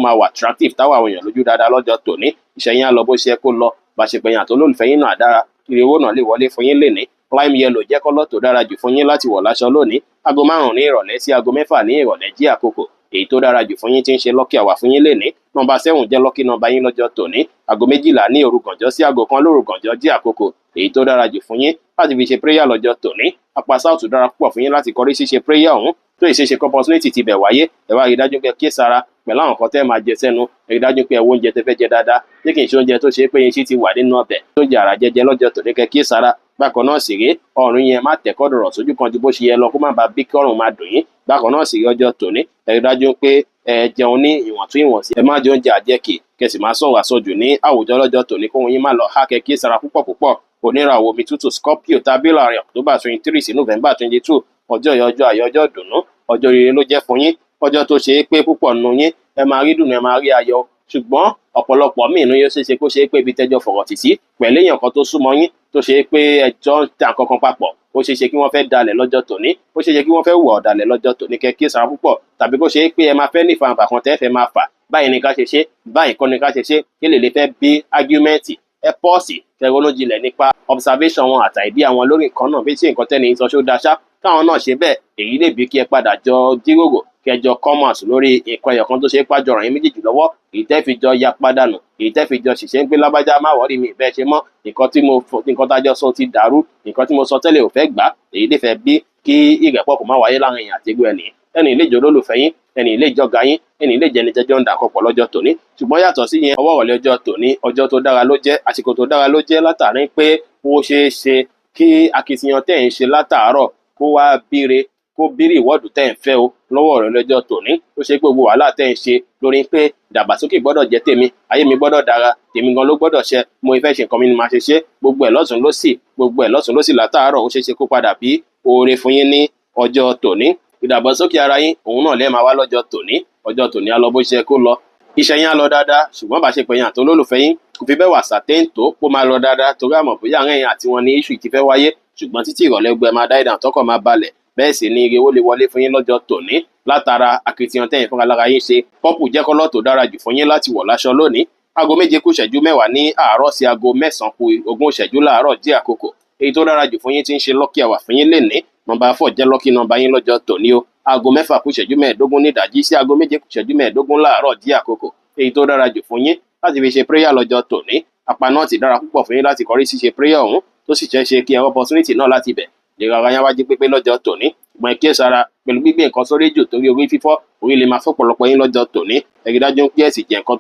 máa wà attractive táwọn àwọn èèyàn lójú dáadáa lọ́jọ́ tòní. Iṣẹ́ yín á lọ bó ṣe yẹ kó lọ. Bàṣepọ̀ yín àti olólùfẹ́ yín náà dára. Ire owó náà lè wọlé fún yín lénìí. Lime yellow jẹ́ colour tó dára jù fún yín láti wọ̀ láṣọ lónìí. Aago 5 ní ìrọ̀lẹ́ sí aago 6 ní ìrọ̀lẹ́ jí àkókò èyí tó dára jù fún yín tí ń ṣe lucky hour fún yín lénìí. Nọ́mbà 7 jẹ́ lucky number yín lọ́jọ́ tòní. Aago 12 ní òru gànjọ́ sí aago 1 lóru gànjọ́ jí àkókò èyí tó dára jù fún yín láti fi ṣe prayer lọ́jọ́ tòní. Apá south dára púpọ̀ fún yín láti kọrí ṣíṣe prayer ọ̀hún, tó ìṣeéṣe opportunity ti bẹ̀ wáyé. Ẹ wá rí dájú pé kí sára pẹ̀lú àwọn nǹkan tẹ́ máa jẹ sẹ́nu. Ẹ rí dájú pé ẹ wo oúnjẹ tẹ́ fẹ́ jẹ dáadáa, tí kì í ṣe oúnjẹ tó ṣe é pé iṣẹ́ ti wà nínú ọbẹ̀ tó jẹ àrà jẹjẹ lọ́jọ́ tòní. Kẹ́ kí sára. Bákan náà sì rèé, ọrùn yẹn, má tẹ̀ kọ́dọ̀rọ̀ sójú kan ju bó ṣe yẹ lọ, kó má bàa bí kọ́rùn máa dùn yín. Bákan náà sì rí, ọjọ́ tòní, ẹ rí dájú pé ẹ jẹun ní ìwọ̀ntún ìwọ̀nsí. Ẹ má jẹ oúnjẹ àjẹkì, kẹ́ sì má sọ̀rọ̀ àsọjù ní àwùjọ lọ́jọ́ tòní, kóhun yín má lọ há. Kẹ́ kí sára púpọ̀ púpọ̀. Oníràwọ̀ omi tútù Scorpio tàbí láàrin October 23 sí November 22. Ọjọ́ yìí, ọjọ́ ayọ̀, ọjọ́ ìdùnnú, ọjọ́ rere ló jẹ́ fún yín. Ọjọ́ tó ṣe é pé púpọ̀ nù yín, ẹ máa rí dùnú, ẹ máa rí ayọ̀. Ṣùgbọ́n ọ̀pọ̀lọpọ̀ míì inú yóò ṣeéṣe kó ṣe é pé ibi tẹ́jọ́ fọ̀rọ̀ tì sí pẹ̀lú èèyàn kan tó súnmọ́ yín, tó ṣe é pé ẹjọ́ ń ta nǹkan kan papọ̀, ó ṣeéṣe kí wọ́n fẹ́ dalẹ̀ lọ́jọ́ tòní, ó ṣeéṣe kí wọ́n fẹ́ hùwà ọ̀dàlẹ̀ lọ́jọ́ tòní. Kẹ́ kíyèsára púpọ̀, tàbí kó ṣe é pé ẹ máa fẹ́ ní ìfàǹfà kan tẹ́ fẹ́ máa fà, báyìí ni ká ṣe ṣe, báyìí kọ́ ni ká ṣe ṣe, kí lè lè fẹ́ bí argument. Ẹ pause, kẹ́ ronú jinlẹ̀ nípa observation wọn àti idea wọn lórí nǹkan náà, bí ṣé nǹkan tẹ́ni sọ ṣó dáa ṣá, káwọn náà ṣe bẹ́ẹ̀. Èyí lè bí kí ẹ padà jọ jíròrò, kẹjọ come out lórí nǹkan ẹyọ kan tó ṣe é pàjọ ràn yín méjèèjì lọ́wọ́, èyí tẹ́ fi jọ ya padànù, èyí tẹ́ fi jọ ṣìṣẹ́ ń pé lágbájá má worry mi bẹ́ẹ̀ ṣe mọ́, nǹkan tí mo fọ, nǹkan tájọ sọ ti dàrú, nǹkan tí mo sọ tẹ́lẹ̀ ò fẹ́ gbà. Èyí lè fẹ́ bí kí ìrẹ́pọ̀ kò má wáyé láàrin èèyàn àti ẹgbẹ́ ẹni. Ẹni lè jẹ́ olólùfẹ́ yín, ẹni lè jọ̀gá yín, ẹni lè jẹ́ ẹni tẹ́jọ́ ń dà kọpọ̀ lọ́jọ́ tòní. Ṣùgbọ́n yàtọ̀ sí yẹn, ọwọ́ ìrọ̀lẹ́ ọjọ́ tòní, ọjọ́ tó dára ló jẹ́, àsìkò tó dára ló jẹ́, látàrí pé ó ṣeé ṣe kí akitiyan tẹ́ ń ṣe látàárọ̀ kó wá bíire, kó bí reward tẹ́ ń fẹ́ o lọ́wọ́ ìrọ̀lẹ́ lọ́jọ́ tòní. Ó ṣe pé gbogbo wàhálà tẹ́ ń ṣe lórí pé ìdàgbàsókè gbọ́dọ̀ jẹ́ tèmi, ayé mi gbọ́dọ̀ dára, tèmi gan ló gbọ́dọ̀ ṣẹ, mo fẹ́ ṣe nǹkan mi ni màá ṣe ṣe, gbogbo ẹ̀ lọ́tùn lósì, gbogbo ẹ̀ lọ́tùn lósì látàárọ̀, ó ṣeé ṣe kó padà bí oore fún yín ní ọjọ́ tòní. Ìdàgbàsókè ara yín òun náà lẹ́ẹ̀ máa wá lọ́jọ́ tòní. Ọjọ́ tòní á lọ bó ṣe kó lọ, iṣẹ́ yín á lọ dáadáa, ṣùgbọ́n bá ṣe pé yín àti olólùfẹ́ yín kò fi bẹ́ẹ̀ wà certain tó kó máa lọ dáadáa, torí àmọ̀ bóyá àárín ẹ̀yin àti wọn ní issue ti fẹ́ wáyé. Ṣùgbọ́n títí ìrọ̀lẹ́ gbẹ máa dá ìdàn tọkọ̀ máa balẹ̀. Bẹ́ẹ̀ sì ni ire owó lè wọlé fún yín lọ́jọ́ tòní látara akitiyan tẹ́yìn fúnra lára yín ṣe. Purple jẹ́ colour tó dára jù fún yín láti wọ̀ láṣọ lónìí. 7:50 ní àárọ̀ sí 8:40 láàárọ̀ jẹ́ àkókò èyí tó dára jù fún yín, tí ń ṣe lucky hour fún yín lénìí. Nọ́mbà 4 jẹ́ lucky number yín lọ́jọ́ tòní o. 5:45 ní ìdájí sí 6:45 láàárọ̀ jẹ́ àkókò èyí tó dára jù fún yín láti fi ṣe prayer lọ́jọ́ tòní. Apá náà ti dára púpọ̀ fún yín láti kọrí sí ṣe prayer ọ̀hún, tó sì ṣeé ṣe kí ẹ opportunity náà láti bẹ̀ lè rárá yẹn wájú pépé lọ́jọ́ tòní. Ṣùgbọ́n ẹ kíyèsára pẹ̀lú gbígbé nǹkan sórí jù, torí orí fífọ́ orí lè máa fọ́pọ̀lọpọ̀ yín lọ́jọ́ tòní. Ẹ rí dájú pé ẹ sì jẹ nǹkan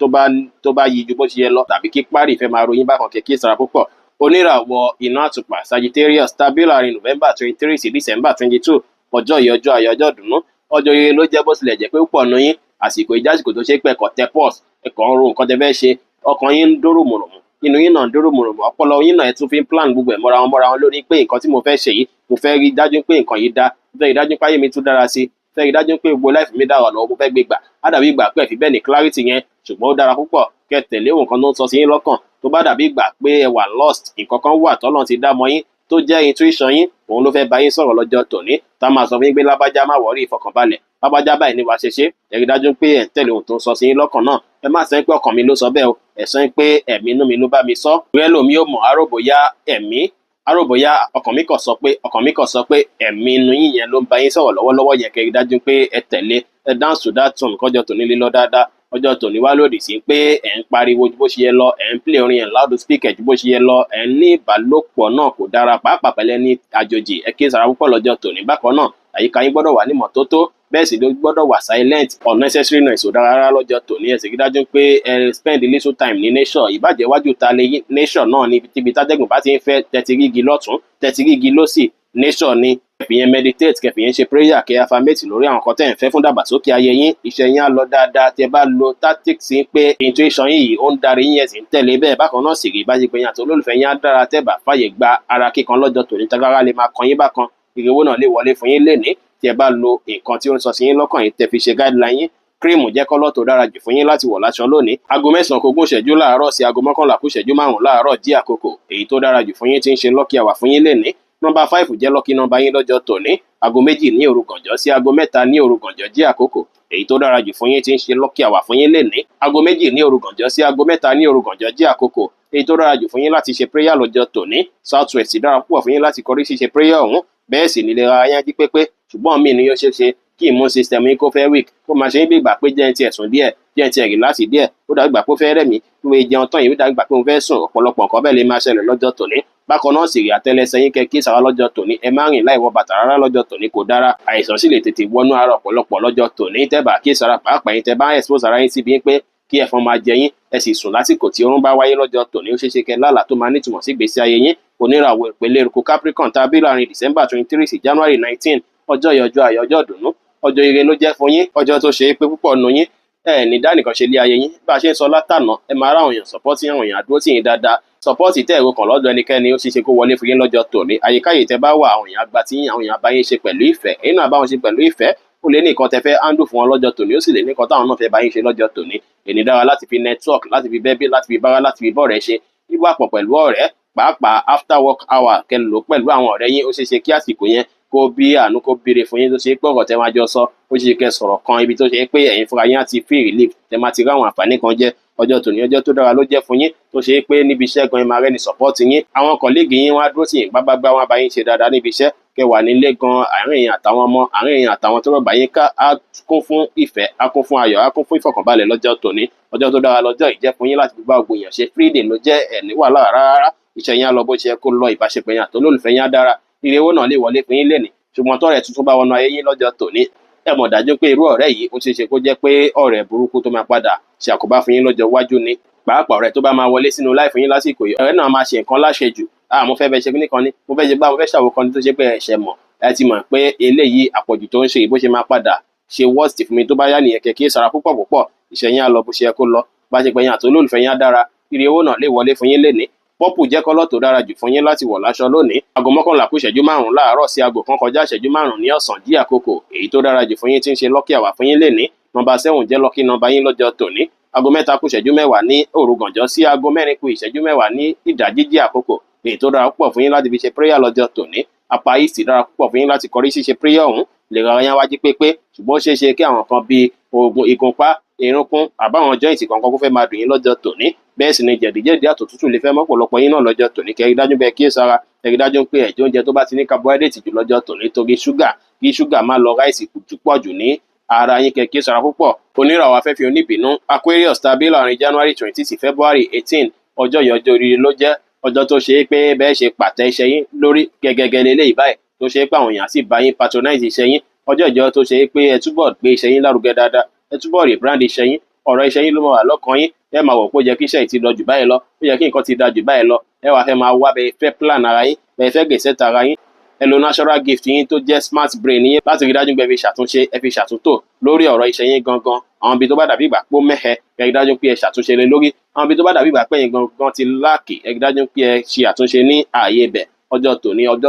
tó bá yí ju bó ṣe yẹ lọ, tàbí kí párí fẹ́ máa ròyìn bákan, kẹ́ kíyèsára púpọ̀. Oníràwọ̀ iná àtùpà Sagittarius tàbí láàrin November 23 sí December 22, ọjọ́ yìí, ọjọ́ ayọ̀, ọjọ́ ìdùnnú, ọjọ́ ire ló jẹ́. Bó tilẹ̀ jẹ́ pé púpọ̀ nù yín, àsìkò ìjásìkò tó ṣe pé ẹ̀kọ́ tẹ pause, ẹ̀kọ́ ń ro nǹkan tẹ fẹ́ ṣe, ọkàn yín ń dúró mùrùmù, inú yín náà ń dúró mùrùmù, ọpọlọ yín náà ẹ tún fi ń plan gbogbo ẹ̀ mọ́ra wọn mọ́ra wọn lórí pé nǹkan tí mo fẹ́ ṣe yìí, mo fẹ́ rí dájú pé nǹkan yìí dá, mo fẹ́ rí dájú pé ayé mi tún dára sí, mo fẹ́ rí dájú pé gbogbo life mi dára lọ́wọ́ mo fẹ́ gbé gbà. Á dàbí ìgbà pé ẹ fi bẹ́ẹ̀ ní clarity yẹn, ṣùgbọ́n ó dára púpọ̀ kẹ́ tẹ̀lé nǹkan tó ń sọ sí yín lọ́kàn. Tó bá dàbí ìgbà pé ẹ wà lost, nǹkan kan wà tọ́lọ́run ti dá mọ́ yín tó jẹ́ intuition yín, òun ló fẹ́ bá yín sọ̀rọ̀ lọ́jọ́ tòní, tá máa sọ fún yín pé lábájá, má worry, ìfọkànbalẹ̀, lábájá, báyìí ni wàá ṣe ṣe. Ẹ rí dájú pé ẹ̀ ń tẹ̀lé ohun tó ń sọ sí yín lọ́kàn náà. Ẹ má sọ pé ọkàn mi ló sọ bẹ́ẹ̀ o, ẹ sọ pé ẹ̀mí inú mi ló bá mi sọ. Rẹ́ lòmí ò mọ̀ aròbóyá ẹ̀mí aròbóyá ọkàn mi kàn sọ pé, ọkàn mi kàn sọ pé, ẹ̀mí inú yín yẹn ló ń bá yín sọ̀rọ̀ lọ́wọ́lọ́wọ́ yẹn. Kẹ́ rí dájú pé ẹ tẹ̀lé, ẹ dance to that tune, kọjọ́ tòní lé lọ dáadáa. Ọjọ́ tòní wá lòdì sí pé ẹ̀ ń pariwo ju bó ṣe yẹ lọ, ẹ̀ ń play orin ẹ̀ loud speaker ju bó ṣe yẹ lọ, ẹ̀ ń ní ìbálòpọ̀ náà kò dára, pàápàá pẹ̀lẹ́ ní àjòjì. Ẹ kíyèsára púpọ̀ lọ́jọ́ tòní. Bákan náà, àyíká yín gbọ́dọ̀ wà ní mọ́tótó, bẹ́ẹ̀ sì ló gbọ́dọ̀ wà silent. Unnecessary noise ò dára rárá lọ́jọ́ tòní. Ẹ sì rí dájú pé ẹ spend little time ní nature, ìbàjẹ́ wájú ta lè nature náà ní ibi tátẹ́gùn bá ti ń fẹ́, tẹ́tí rígi lọ́tún, tẹ́tí rígi lósì, nature ni. Kẹfì yẹn meditate, kẹfì yẹn ṣe prayer, kẹ affirmate lórí àwọn nǹkan tẹ́ ń fẹ́ fún dàgbàsókè ayé yín. Iṣẹ́ yín á lọ dáadáa tí ẹ bá lo tactics yín pé intuition yìí ó ń darí yín, ẹ sì ń tẹ̀lé bẹ́ẹ̀. Bákan náà sì rí ìbáṣepọ̀ yín àti olólùfẹ́ yín á dára tẹ́ bá fàyè gba ara kíkan lọ́jọ́ tòní. Tágára lè máa kan yín bákan, ìrèwó náà lè wọlé fún yín lénìí tí ẹ bá lo nǹkan tí ó ń sọ sí yín lọ́kàn yín tẹ́ fi ṣe guideline yín. Cream jẹ́ colour tó dára jù fún yín láti wọ̀ láṣọ lónìí. 8:40 láàárọ̀ sí 10:45 láàárọ̀ jí àkókò èyí tó dára jù fún yín, tí ń ṣe lucky hour fún yín lénìí. Nọ́mbà 5 jẹ́ lucky number yín lọ́jọ́ tòní. 2 ní òru gànjọ́ sí 3 ní òru gànjọ́ jí àkókò èyí tó dára jù fún yín, tí ń ṣe lucky hour fún yín lénìí. 2 ní òru gànjọ́ sí 3 ní òru gànjọ́ jí àkókò èyí tó dára jù fún yín láti ṣe prayer lọ́jọ́ tòní. South west dára púpọ̀ fún yín láti kọrí sí ṣe prayer ọ̀hún. Bẹ́ẹ̀ sì nílé ara yẹn jí pépé, ṣùgbọ́n mí ni yóò ṣe ṣe kí immune system yín kó fẹ́ weak, kó máa ṣe é bí ìgbà pé jẹ́ ń tiẹ̀ sùn díẹ̀, jẹ́ ń tiẹ̀ relax díẹ̀, ó dàbí ìgbà pé ó fẹ́ rẹ̀ mí, bí mo jẹun tán yìí, ó dàbí ìgbà pé mo fẹ́ sùn. Ọ̀pọ̀lọpọ̀ nǹkan bẹ́ẹ̀ lè máa ṣẹlẹ̀ lọ́jọ́ tòní. Bákan náà sì rí, àtẹ́lẹsẹ̀ yín kẹ́ kí sàrà lọ́jọ́ tòní. Ẹ má rìn láì wọ bàtà rárá lọ́jọ́ tòní, kò dára. Àìsàn sì lè tètè wọnú ara ọ̀pọ̀lọpọ̀ lọ́jọ́ tòní tẹ́ bá kí sàrà, pàápàá yín tẹ́ bá expose ara yín síbi pé kí ẹ̀fọn máa jẹ yín, ẹ sì sùn lásìkò tí oorun bá wáyé lọ́jọ́ tòní, ó ṣeé ṣe kẹ́ lálàá tó máa nítumọ̀ sí ìgbésí ayé yín. Oníràwọ̀ ìpele eruku Capricorn tàbí láàrin December 23 sí January 19, ọjọ́ yìí, ọjọ́ ayọ̀, ọjọ́ ìdùnnú, ọjọ́ ire ló jẹ́ fún yín. Ọjọ́ tó ṣe é pé púpọ̀ nù yín ẹ ní dánìkan ṣe ilé ayé yín. Bá a ṣe ń sọ látànà, ẹ máa ráwọn èèyàn support, àwọn èèyàn àdúró tì yín dáadáa. Support tẹ́ ẹ̀rọ kan lọ́dọ̀ ẹnikẹ́ni, ó ṣeé ṣe kó wọlé fún yín lọ́jọ́ tòní. Àyíká yìí tẹ́ bá wà, àwọn èèyàn àgbà tí yín, àwọn èèyàn bá yín ṣe pẹ̀lú ìfẹ́, ẹ̀yin náà bá wọn ṣe pẹ̀lú ìfẹ́. Ó lè ní nǹkan tẹ́ fẹ́ handle fún wọn lọ́jọ́ tòní, ó sì lè ní nǹkan táwọn náà fẹ́ bá yín ṣe lọ́jọ́ tòní. Èní dára láti fi network, láti fi bẹ́bí, láti fi bára, láti fi bọ́ọ̀rẹ́ ṣe. Wíwà pọ̀ pẹ̀lú ọ̀rẹ́, pàápàá after work hour, kẹ́ lò pẹ̀lú àwọn ọ̀rẹ́ yín. Ó ṣeé ṣe kí àsìkò yẹn kó bí àánú, kó bíire fún yín, tó ṣe pé ọ̀rọ̀ tẹ́ máa jọ sọ, ó ṣe kẹ́ sọ̀rọ̀ kan ibi tó ṣe pé ẹ̀yin fúnra yín á ti feel relief, tẹ́ máa ti rí àwọn àǹfààní kan jẹ. Ọjọ́ tòní, ọjọ́ tó dára ló jẹ́ fún yín, tó ṣe pé níbi iṣẹ́ gan, ẹ máa rẹ́ni support yín. Àwọn colleague yín, wọ́n á dúró tì yín gbágbágbá, wọ́n á bá yín ṣe dáadáa níbi iṣẹ́. Kẹ́ wà nílé gan, àárín ẹ̀yin àtàwọn ọmọ, àárín ẹ̀yin àtàwọn tó rọ̀gbà yín ká á kún fún ìfẹ́, á kún fún ayọ̀, á kún fún ìfọ̀kànbalẹ̀ lọ́jọ́ tòní. Ọjọ́ tó dára lọ́jọ́ yìí jẹ́ fún yín láti fi bá gbogbo èèyàn ṣe. Free day ló jẹ́, ẹ̀ ní wàhálà rárá. Iṣẹ́ yín á lọ bó ṣe yẹ kó lọ, ìbáṣepọ̀ yín àtolólùfẹ́ yín á dára, ire owó náà lè wọlé fún yín lénìí. Ṣùgbọ́n tọ́rẹ́ tuntun bá wọnú ayé yín lọ́jọ́ tòní, ẹ mọ̀ dájú pé irú ọ̀rẹ́ yìí, ó ṣeé ṣe kó jẹ́ pé ọ̀rẹ́ burúkú tó máa padà ṣe àkóbá fún yín lọ́jọ́ iwájú ni. Pàápàá ọ̀rẹ́ tó bá máa wọlé sínú life yín lásìkò yìí, ọ̀rẹ́ náà máa ṣe nǹkan láṣejù. "Ah, mo fẹ́ bẹ ṣe kíní kan ni, mo fẹ́ ṣe gbá, mo fẹ́ ṣàwo kan ni," tó ṣe pé ẹ̀ṣẹ̀ mọ̀, ẹ ti mọ̀ pé eléyìí, àpọ̀jù tó ń ṣe yìí, bó ṣe máa padà ṣe worst fún mi tó bá yá nìyẹn. Kẹ̀kẹ́ sara púpọ̀ púpọ̀. Iṣẹ́ yín á lọ bó ṣe yẹ kó lọ, bá ṣe pé yín àti olólùfẹ́ yín á dára, ire owó náà lè wọlé fún yín lénìí. Purple jẹ́ colour tó dára jù fún yín láti wọ̀ láṣọ lónìí. 11:45 láàárọ̀ sí 1:05 ní ọ̀sán dí àkókò, èyí tó dára jù fún yín tí ń ṣe lucky hour fún yín lénìí. Nọ́mbà 7 jẹ́ lucky number yín lọ́jọ́ tòní. 2:50 ní òru gànjọ́ sí 3:50 ní ìdájíjí àkókò, èyí tó dára púpọ̀ fún yín láti fi ṣe prayer lọ́jọ́ tòní. Apá east dára púpọ̀ fún yín láti kọrí ṣíṣe prayer ọ̀hún lè ra yán wájú pépé. Ṣùgbọ́n ó ṣeé ṣe kí àwọn kan bíi oògùn ìgúnpá, irunkun àbáwọn joint kankan kó fẹ́ máa dùn yín lọ́jọ́ tòní. Bẹ́ẹ̀ sì ni jẹ̀díjẹ̀dí àtòtútù lè fẹ́ mọ́pọ̀lọpọ̀ yín náà lọ́jọ́ tòní. Kẹ́rí dájú bẹ́ẹ̀, kíyèsára. Kẹ́rí dájú pé ẹ̀jẹ̀ oúnjẹ tó bá ti ní carbohydrate jù lọ́jọ́ tòní, torí ṣúgà, kí ṣúgà má lọ rise jù pọ̀ jù ní ara yín. Kẹ́ kíyèsára púpọ̀. Oníràwọ̀ afẹ́fẹ́ oníbínú, Aquarius, tàbí láàrin January 20 sí February 18, ọjọ́ yìí, ọjọ́ oríire ló jẹ́. Ọjọ́ tó ṣe é pé bẹ́ẹ̀ ṣe pàtẹ iṣẹ́ yín lórí gẹ́gẹ́gẹ́ leléyìí báyìí, tó ṣe é pé àwọn èèyàn sì bá yín patronize iṣẹ́ yín. Ọjọ́ ìjọ tó ṣe é pé ẹ túbọ̀ gbé iṣẹ́ yín lárugẹ dáadáa, ẹ túbọ̀ rebrand iṣẹ́ yín. Ọ̀rọ̀ iṣẹ́ yín ló máa wà lọ́kàn yín. Ẹ máa wọ̀ pé ó yẹ kí iṣẹ́ yìí ti lọ jù báyìí lọ, ó yẹ kí nǹkan ti da jù báyìí lọ. Ẹ wàá fẹ́ máa wá bẹ́ẹ̀ fẹ́ plan ara yín, bẹ́ẹ̀ fẹ́ gèsè ara yín. Ẹ lo natural gift yín tó jẹ́ smart brain yín láti rí dájú pé ẹ fi ṣàtúnṣe, ẹ fi ṣàtúntò lórí ọ̀rọ̀ iṣẹ́ yín gangan. Àwọn ibi tó bá dàbí ìgbà pé ó mẹ́hẹ, ẹ rí dájú pé ẹ ṣàtúnṣe lé lórí. Àwọn ibi tó bá dàbí ìgbà pé ẹ̀yin gangan ti lack, ẹ rí dájú pé ẹ ṣe àtúnṣe ní ààyè ibẹ̀. Ọjọ́ tòní,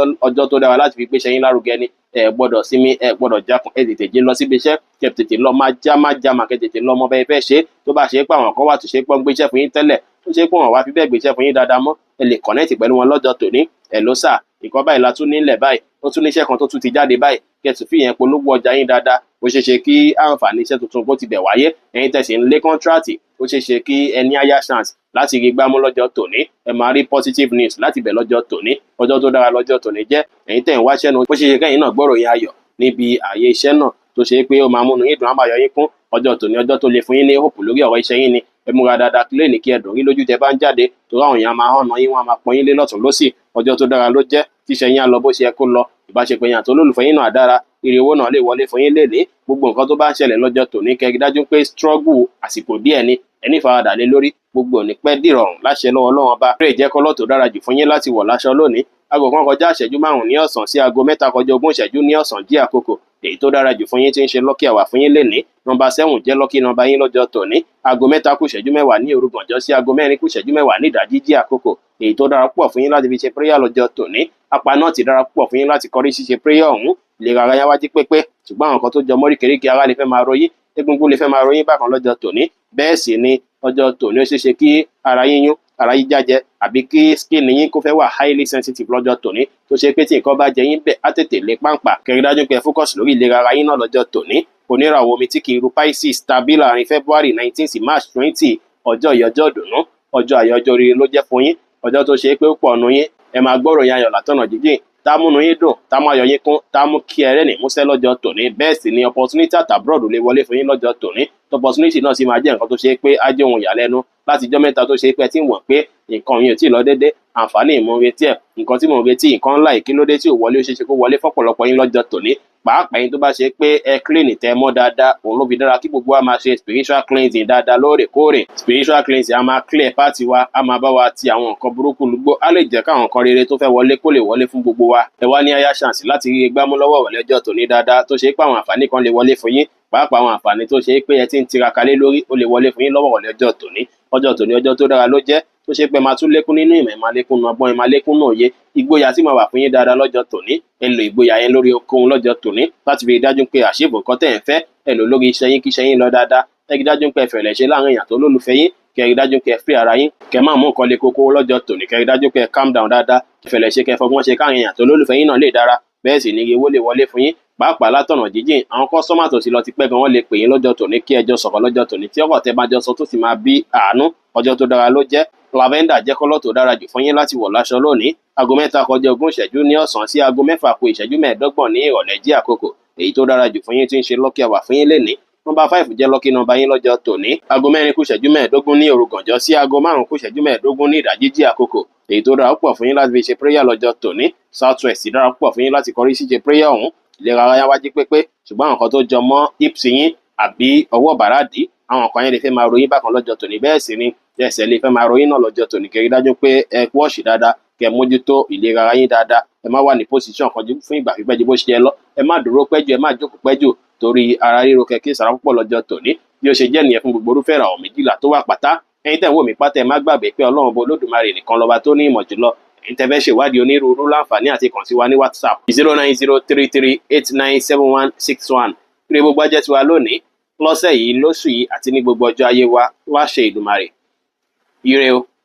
ọjọ́ tó dára láti fi gbé iṣẹ́ yín lárugẹ ni. Ẹ gbọ́dọ̀ sinmi, ẹ gbọ́dọ̀ jákun. Ẹ tètè jí lọ síbi iṣẹ́, kẹ́ tètè lọ máa já má já mà, kẹ́ tètè lọ mọ bẹ́ẹ̀ fẹ́ ṣe. Tó bá ṣe pé àwọn kan wà tó ṣe pé wọ́n gbéṣẹ́ fún yín tẹ́lẹ̀, tó ṣe pé wọ́n wá fi bẹ́ẹ̀ gbéṣẹ́ fún yín dáadáa mọ́, ẹ lè connect pẹ̀lú wọn lọ́jọ́ tòní. "Hello sir, nǹkan báyìí la tún nílẹ̀ báyìí, ó tún níṣẹ́ kan tó tún ti jáde báyìí." Kẹ́ tún fi yẹn polówó ọjà yín dáadáa. Ó ṣeé ṣe kí àǹfààní iṣẹ́ tuntun kó ti bẹ̀ wáyé. Ẹ̀yin tẹ̀sí ń lé contract, ó ṣeé ṣe kí ẹ ní higher chance láti rí gbámú lọ́jọ́ tòní. Ẹ máa rí positive news láti bẹ̀ lọ́jọ́ tòní. Ọjọ́ tó dára lọ́jọ́ tòní jẹ́. Ẹ̀yin tẹ̀ ń wáṣẹ́ nu, ó ṣeé ṣe kẹ́yìn náà gbọ́ròyìn ayọ̀ níbi ààyè iṣẹ́ náà, tó ṣe pé ó máa múnú yín dùn, á máa yọ yín kún. Ọjọ́ tòní, ọjọ́ tó lè fún yín ní hope lórí ọ̀rọ̀ iṣẹ́ yín ni. Ẹ múra dáadáa lónìí kí ẹ dùn rí lójú tẹ bá ń jáde, torí àwọn èèyàn máa hànà yín, wọ́n á máa pọ́n yín lé lọ́tùn lósì. Ọjọ́ tó dára ló jẹ́. Tíṣẹ́ yín á lọ bó ṣe yẹ kó lọ, ìbáṣepọ̀ yín àti olólùfẹ́ yín náà dára, ire owó náà lè wọlé fún yín lénìí. Gbogbo nǹkan tó bá ń ṣẹlẹ̀ lọ́jọ́ tòní, kẹ́ rí dájú pé struggle àsìkò díẹ̀ ni, ẹ ní ìfaradà lé lórí. Gbogbo ò ní pẹ́ dìrọ̀rùn láṣẹ lọ́wọ́ Ọlọ́run Ọba. Grey jẹ́ colour tó dára jù fún yín láti wọ̀ láṣọ lónìí. 1:05 ní ọ̀sán sí 2:20 ní ọ̀sán dí àkókò, èyí tó dára jù fún yín tí ń ṣe lucky hour fún yín lénìí. Nọ́mbà 7 jẹ́ lucky number yín lọ́jọ́ tòní. 2:50 ní òru gànjọ́ sí 3:50 ní ìdájí jí àkókò, èyí tó dára púpọ̀ fún yín láti fi ṣe prayer lọ́jọ́ tòní. Apá náà ti dára púpọ̀ fún yín láti kọrí ṣíṣe prayer ọ̀hún. Ìlera ara yín wá jí pépé, ṣùgbọ́n àwọn nǹkan tó jọ mọ́ríkèríkè ara lè fẹ́ máa ròyìn, egungun lè fẹ́ máa ròyìn bákan lọ́jọ́ tòní. Bẹ́ẹ̀ sì ni ọjọ́ tòní, ó ṣeé ṣe kí ara yín yún, ara yín jájẹ, àbí kí skin yín kó fẹ́ wà highly sensitive lọ́jọ́ tòní, tó ṣe pé tí nǹkan bá jẹ yín bẹ́ẹ̀, á tètè lé pàǹpà. Kẹrin dájú pé ẹ focus lórí ìlera ara yín náà lọ́jọ́ tòní. Oníràwọ̀ omi tí kì í ru, Pisces, tàbí láàrin February 19 sí March 20, ọjọ́ yìí, ọjọ́ ìdùnnú, ọjọ́ ayọ̀, ọjọ́ oríire ló jẹ́ fún yín. Ọjọ́ tó ṣe pé ó pọ̀ nù yín, ẹ máa gbọ́rọ̀ yín ayọ̀ látọ̀nà jíjìn, tá múnú yín dùn, tá mú ayọ̀ yín kún, tá mú kí ẹ rẹ́rìn músẹ́ lọ́jọ́ tòní. Bẹ́ẹ̀ sì ni opportunity at abroad lè wọlé fún yín lọ́jọ́ tòní. Opportunity náà sì máa jẹ́ nǹkan tó ṣe pé á jẹ́ ohun ìyàlẹ́nu. Láti jọ́ mẹ́ta tó ṣe pé ẹ ti ń wọ̀n pé nǹkan yìí ò tí ì lọ déédé, àǹfààní ìmọ̀ retí ẹ̀, nǹkan tí mò ń retí, nǹkan ńlá yìí, kí ló dé tí ò wọlé? Ó ṣeé ṣe kó wọlé fọ́pọ̀lọpọ̀ yín lọ́jọ́ tòní, pàápàá yín tó bá ṣe pé ẹ clean tẹ mọ́ dáadáa. Òun ló fi dára kí gbogbo wa máa ṣe spiritual cleansing dáadáa lóòrèkóòrè. Spiritual cleansing a máa clear path wa, a máa bá wa ti àwọn nǹkan burúkú lùgbó, á lè jẹ́ káwọn nǹkan rere tó fẹ́ wọlé kó lè wọlé fún gbogbo wa. Ẹ wá ní higher chance láti rí igbámú lọ́wọ́ ìrọ̀lẹ́ ọjọ́ tòní dáadáa, tó ṣe pé àwọn àǹfààní kan lè wọlé fún yín, pàápàá àwọn àǹfààní tó ṣe pé ẹ ti ń tiraka lé lórí, ó lè wọlé fún yín lọ́wọ́ ìrọ̀lẹ́ ọjọ́ tòní. Ọjọ́ tòní, ọjọ́ tó dára ló jẹ́. Tó ṣe pé máa tún lékún nínú ìmọ̀, ẹ máa lékún nínú ọgbọ́n, ẹ máa lékún nínú òye. Ìgboyà tí máa wà fún yín dáadáa lọ́jọ́ tòní. Ẹ lo ìgboyà yẹn lórí ohunkóhun lọ́jọ́ tòní láti fi rí dájú pé àṣìbò nǹkan tẹ́ ẹ̀ ń fẹ́. Ẹ lò lórí iṣẹ́ yín kí iṣẹ́ yín lọ dáadáa. Ẹ rí dájú pé ẹ fẹ̀lẹ̀ ṣe láàrin èèyàn tó lólùfẹ́ yín. Kẹ́ rí dájú pé ẹ free ara yín, kẹ́ má mú nǹkan le koko lọ́jọ́ tòní. Kẹ́ rí dájú pé ẹ calm down dáadáa, kẹ́ fẹ̀lẹ̀ ṣe, kẹ́ fọgbọ́n ṣe káàrin èèyàn tó lólùfẹ́ yín náà lè dára. Bẹ́ẹ̀ sì ni owó lè wọlé fún yín, pàápàá látọ̀nà jíjìn. Àwọn customer tó ti lọ ti pẹ́ gan, wọ́n lè pè yín lọ́jọ́ tòní kí ẹjọ́ sọ̀rọ̀ lọ́jọ́ tòní, tí ọ̀rọ̀ tẹ́ bá jọ sọ tó sì máa bí àánú. Ọjọ́ tó dára ló jẹ́. Lavender jẹ́ colour tó dára jù fún yín láti wọ̀ láṣọ lónìí. Aago 3:20 ní ọ̀sán sí aago 5:45 ní ìrọ̀lẹ́ jí àkókò èyí tó dára jù fún yín, tí ń ṣe lucky hour fún yín lénìí. Number 5 jẹ́ lucky number yín lọ́jọ́ tòní. Aago 3:45 ní òru gànjọ́ sí aago 5:45 ní ìdájí jí àkókò èyí tó dára púpọ̀ fún yín láti fi ṣe prayer lọ́jọ́ tòní. South west dára púpọ̀ fún yín láti kọrí sí ṣe prayer ọ̀hún. Ìlera ara yá wá jí pépé, ṣùgbọ́n àwọn nǹkan tó jọ mọ́ hips yín àbí ọwọ́ bàràdì, àwọn nǹkan yẹn lè fẹ́ máa ròyìn bákan lọ́jọ́ tòní. Bẹ́ẹ̀ sì ni ẹsẹ̀ lè fẹ́ máa ròyìn náà lọ́jọ́ tòní. Kẹ́ rí dájú pé ẹ wash dáadáa, kẹ́ mójútó ìlera ara yín dáadáa. Ẹ má wà ní position kan fún ìgbà pípẹ́ ju bó ṣe yẹ lọ. Ẹ má dúró pẹ́ jù, ẹ má jókòó pẹ́ jù torí ara ríro. Kẹ́ kí ìsara púpọ̀ lọ́jọ́ tòní. Bí ó ṣe jẹ́ nìyẹn fún gbogbo irúfẹ́ ìràwọ̀ 12 tó wà pátá. Ẹ̀yin tẹ́ ń wò mí pátá, ẹ má gbàgbé pé Ọlọ́run bó Olódùmarè nìkan lọ́ba tó ní ìmọ̀ jùlọ. Ẹ̀yin tẹ́ fẹ́ ṣèwádìí onírúurú, láǹfààní àti kàn sí wa ní WhatsApp, 09033897161. Ire gbogbo ajẹ́ tiwa lónìí, lọ́sẹ̀ yìí, lóṣù yìí àti ní gbogbo ọjọ́ ayé wa. Wá ṣe Ìdùmarè. Ire o.